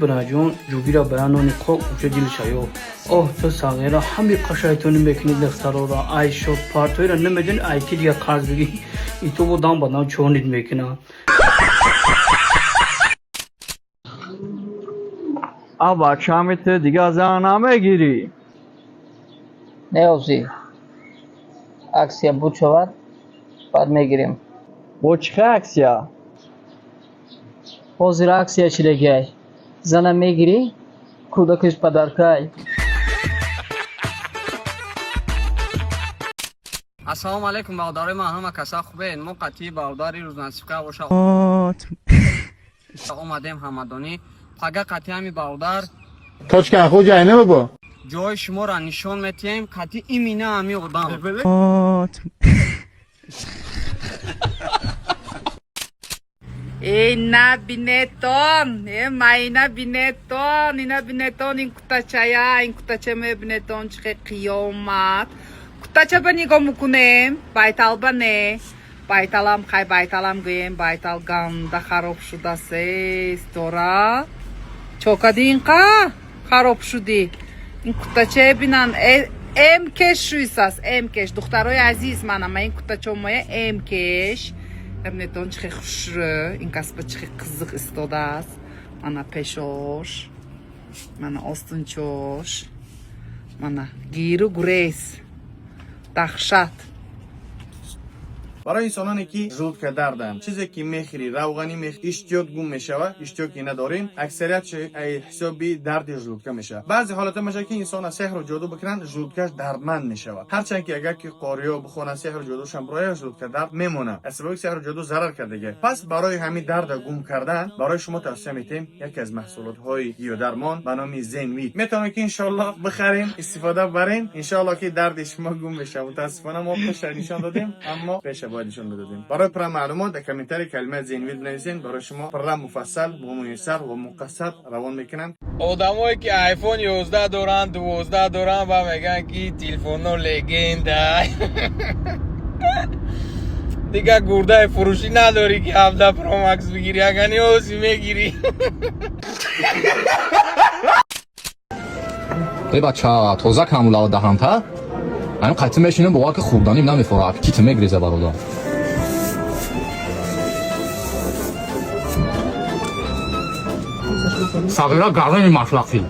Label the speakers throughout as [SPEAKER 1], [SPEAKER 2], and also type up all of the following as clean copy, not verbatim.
[SPEAKER 1] Бираҷон, ҷугира баянони қок уҷа дилшаё. Оҳ, ту сағира, ҳами қашайтонӣ мекунӣ духтарора. Ай шод партоира намедони, ай ки дига қарз бигӣ. Ито бо дам ба дам чонид мекуна.
[SPEAKER 2] А бачами ту дига зан намегирӣ?
[SPEAKER 3] Не, озӣ аксия буд шавад, баъд мегирем.
[SPEAKER 2] Бо чӣ хел аксия?
[SPEAKER 3] Ҳозир аксия чидагиай: зана мегирӣ, кӯдакаш падаркай.
[SPEAKER 4] Ассалому алайкум, бародарои ман, ҳама каса хубед? Мо қатъии бародари рӯзнасибка боша омадем ҳамадонӣ. Пага қатъи ҳами бародар
[SPEAKER 5] Точка хуҷа айна бо.
[SPEAKER 4] Ҷои шуморо нишон метиҳем, қатъи имина ҳами одам.
[SPEAKER 6] Эй, набинетон, э, майна бинетон, ина бинетон, ин кутачая, ин кутача мебинетон, чӣ хел қиёмат. Кутача ба нигоҳ мекунем, байталба не. Байталам хай, байталам гӯем, байтал ганда хароб шудааст, э, стора. Чокади инқа хароб шудӣ. Ин кутачая бинан, э, эмкеш шуисаст, эмкеш. Духтарои азиз, манама ин кутачомоя эмкеш. Бинетон, чӣ хел хушрӯ, ин касба чӣ хел қизиқ истодааст. Мана пешош, мана остунчош, мана гиру гурез. Даҳшат.
[SPEAKER 7] Барои инсононе ки желудка дарданд, чизе ки мехӯрӣ, равғанӣ мехӯрӣ, иштиёт гум мешавад, иштиёт ки надорем, аксарият ҳисоби дарди желудка мешавад. Баъзе ҳолатҳо мешавад, ки инсона сеҳру ҷоду бикунанд, желудкаш дардманд мешавад. Ҳарчанд ки агар ки қориё бихонанд, сеҳру ҷодушам бирояд, желудка дард мемонад, аз сабаби сеҳру ҷоду зарар кардага. Пас барои ҳамин дарда гум кардан барои шумо тавсия метем яке аз маҳсулотҳои гиёдармон ба номи Зенвит. Метавонед ки иншоалло бихарем, истифода барем, иншоалло ки дарди шумо гум мешавад. Мутаассифона, мо пеша нишон додем, аммо пеша бояд нишон медодем. Барои пурра маълумот дар комментарий калимаи Зенвит бинависен, барои шумо пурра, муфассал, муяссар ва муқассар равон мекунанд.
[SPEAKER 8] Одамое ки iPhone 11 доранд, 12 доранд ва мегӯянд, ки телефонҳо легенда. Дига гурдаи фурӯшӣ надорӣ, ки 17 Pro Max бигирӣ, агар ниёзи мегирӣ.
[SPEAKER 9] Эй бача, тоза камулава даҳанта. Ҳамин қатъи мешинем, бовар ки хӯрданим намефора, аппетит мегреза, бародар. Сағира гарами машлақи.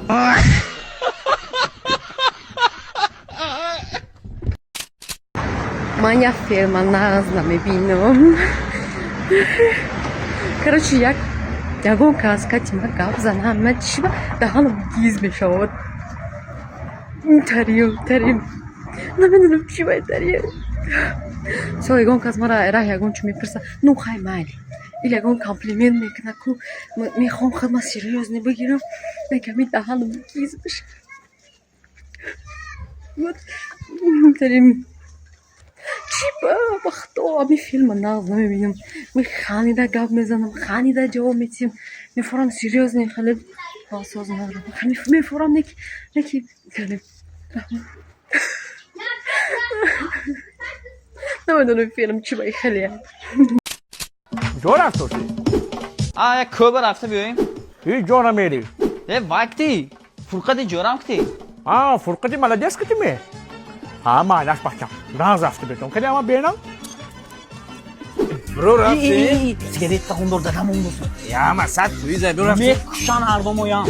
[SPEAKER 10] Ман як филма нағз намебинам. Короче, як ягон кас кати ма гап занам, ман чиба даҳанам гиз мешавад. Тарим, тарим. Намедонам чӣ бай тарим. Со ягон кас мара раҳ ягон чӣ мепурса, ну хай майли. Или ягон комплимент мекуна ку мехоҳам худма серьёзно бигирам, наками даҳанам гиз мешавад. Вот тарим. Чӣ ба худо, ами филма нағз намебинам. Ханида гап мезанам, ханида ҷавоб метиҳам. Мефорам серьёзно, хеле соз надорам. Мефорам неки неки хеле намедонам филм чӣ бай хеле.
[SPEAKER 11] Ҷо рафтошӣ?
[SPEAKER 12] А як кӯба рафта биёем.
[SPEAKER 11] Ҳеҷ ҷо намерӣ.
[SPEAKER 12] Э, вай кти, фурқати ҷорам кти.
[SPEAKER 11] А, фурқати молодец кти ме? А, майнаш, бачам. Нағз рафта бетон. Кади ама бенам?
[SPEAKER 8] Бро, рафтем.
[SPEAKER 12] Сигаретта хундор дадам ондоса.
[SPEAKER 8] Яма сад фоиза бро, рафтем.
[SPEAKER 12] Мекушан ҳардомоям.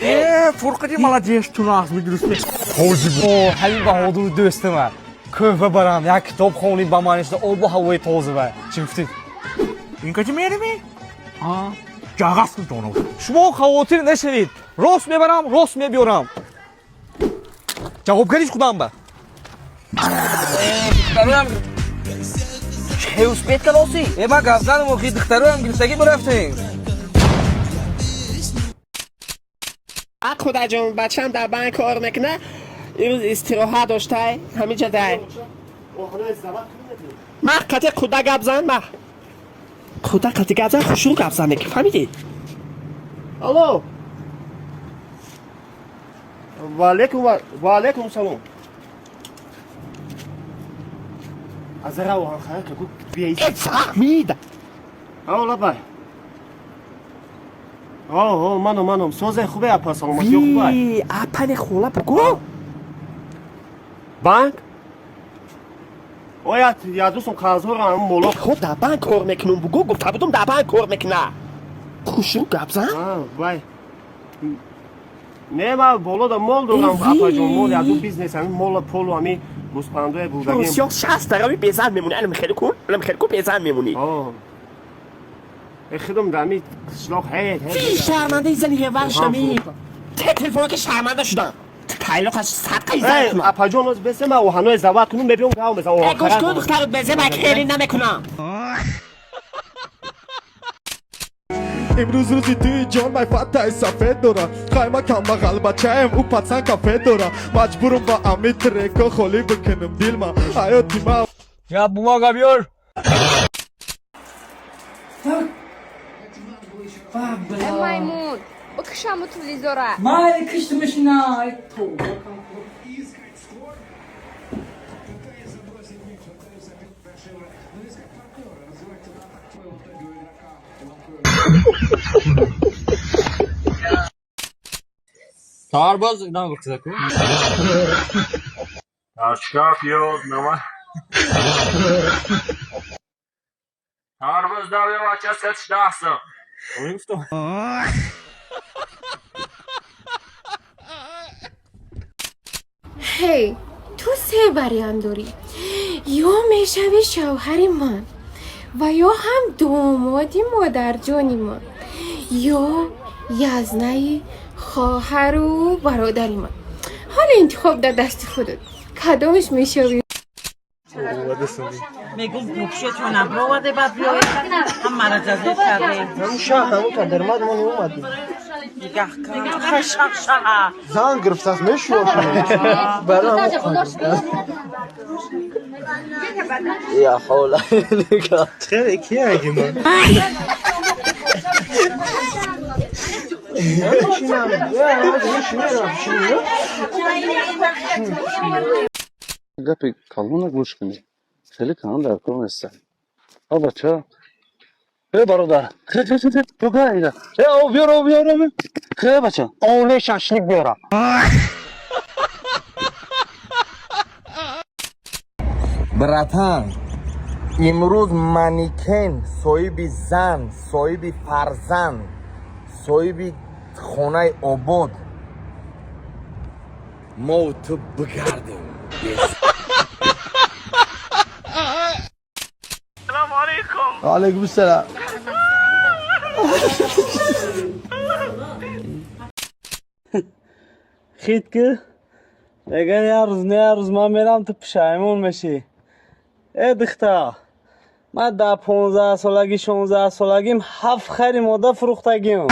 [SPEAKER 11] Э, фурқати молодец, ту нағз медурустме.
[SPEAKER 13] О, ҳамин баҳодур дӯстима. Кӯҳба барам, як китоб хоним, ба маънишда обу ҳавои тоза ба. Чӣ гуфтӣ?
[SPEAKER 11] Ин кати мерими? Ҷағас кун ҷонов.
[SPEAKER 13] Шумо хавотир нашавед. Рост мебарам, рост мебиёрам. Ҷавобгариш худам ба.
[SPEAKER 8] Духтароям
[SPEAKER 12] Чӣ успеть кадоси?
[SPEAKER 8] Э, ман гап занам, охи духтароям гирифтагӣ бирафтем.
[SPEAKER 14] Худаҷон, бачам дар банк кор мекуна, имрӯз истироҳат доштай, ҳамиҷа дай. Мах қати худа гап зан, мах. Худа қати гап зан, хушрӯ гап зан, ки фаҳмидӣ?
[SPEAKER 15] Алло. Ва алейкум ва алейкум салом. Аз равон хая ка гуфт бией.
[SPEAKER 14] Э, фаҳмида.
[SPEAKER 15] Ало, лабай. О, манам, манам. Созе хубе, апа, саломатиё хубай.
[SPEAKER 14] Ви, апа не, хола бугӯ.
[SPEAKER 15] Банк? Оя, я дӯстум қарздорам, ҳамун моло.
[SPEAKER 14] Хо, дар банк кор мекунум бугӯ, гуфта будум, дар банк кор мекуна. Хушрӯ гап зан.
[SPEAKER 15] Вай. Не, ман боло да мол дорам, апаҷон, мол, яду бизнес, ҳамин мола, полу, ҳамин гӯспандоя бурдагем.
[SPEAKER 14] Росиёк шаст дарами безан мемонӣ, алам хеле кун, алам хеле кун, безан мемонӣ.
[SPEAKER 15] Хидм дар ҳамин қишлоқ ҳе.
[SPEAKER 14] Ви, шармандаи зани ревар шудами. Те телефона ки шарманда шудам. Тайлоқ аз садқаи зан кунам.
[SPEAKER 15] Апаҷон, оз бесе, ман оҳанои зават кунум, мебиём, гав мезанам.
[SPEAKER 14] Э, гӯш кун, духтарот безе, ман хеле намекунам.
[SPEAKER 5] Имрӯз рӯзи туи ҷон, май фатаи сафед дора. Хайма камбағал бачаем, ӯ пацан кафе дора. Маҷбурум ба ами треко холӣ бикунам дилма. Ҳаёти ма.
[SPEAKER 8] Я бумага биёр.
[SPEAKER 10] Маймун, бикушаму телевизора.
[SPEAKER 1] Майли, киштимишина, ай тавба.
[SPEAKER 9] Сарбоз инам бикзаку.
[SPEAKER 11] Карчка, пиёз, намак. Тарбуз даве, бача, сет шдаҳсам.
[SPEAKER 13] Гуфтам.
[SPEAKER 10] Ҳей, ту се вариант дорӣ: ё мешавӣ шавҳари ман ва ё ҳам домоди модарҷони ман, ё язнаи хоҳару бародари ман. Ҳоло интихоб дар дасти худат, кадомаш мешавӣ?
[SPEAKER 6] Мегум, букшетона бироварде, баъд биёед, ҳам мара ҷазир кардем.
[SPEAKER 15] Ҳамун шаҳ, ҳамун та дармад мо неомадем.
[SPEAKER 6] Нигаҳ кун, шах шаҳа.
[SPEAKER 15] Зан гирифтааст, мешӯяд. Барои ҳамун.
[SPEAKER 12] Я ҳавла.
[SPEAKER 13] Хеле кия гима.
[SPEAKER 5] Гапи калона гӯш кунӣ. Хеле калон дар кор неста. А бача. Э, бародар. Хе хе хе, буга ира. Э, о биёр, о биёр, о биёр. Хе, бача.
[SPEAKER 13] Оле шашлик биёра.
[SPEAKER 7] Братан, имрӯз манекен соҳиби зан, соҳиби фарзанд, соҳиби хонаи обод. Мо ту бигардем.
[SPEAKER 11] Салому алейкум.
[SPEAKER 5] Алейкум салом.
[SPEAKER 13] Хит ки меган, як рӯз не, як рӯз ман мерам, ту пушаймон мешӣ. Э, духтар, ман дар 15 солагӣ, 16 солагим ҳафт хари мода фурӯхтагим.